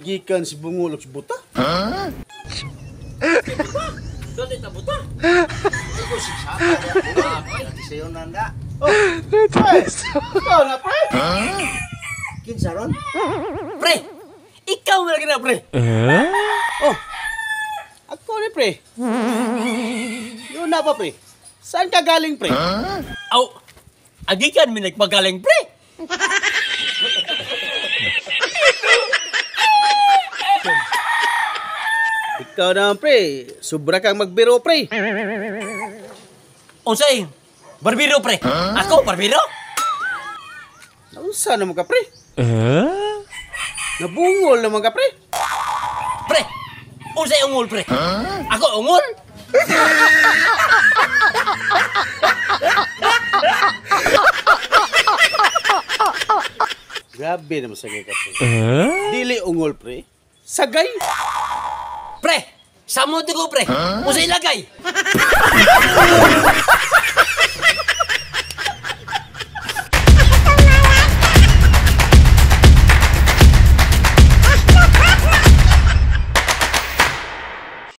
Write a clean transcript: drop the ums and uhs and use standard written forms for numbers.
Gikan si Bungol og si Buta. Dole ta buta. Sayo nanda. Ikaw na, pre. Kinsa ron? Pre, ikaw man lagi na, pre. Oh. Ako ni, pre. Yun na pa, pre. Saan ka galing, pre? Aw, agikan mi nagpagaling, pre. Ikaw naman, pre. Sobra kang magbiro, pre. Unsay? Barbero, pre. Ako barbero? Naunsa naman ka, pre? Nabungol naman ka, pre. Pre, unsay ungol, pre? Ako ungol? Grabe naman sagay ka, pre. Dili ungol, pre. Sagay. Pre, sa mo ko, pre. Unsay lagay?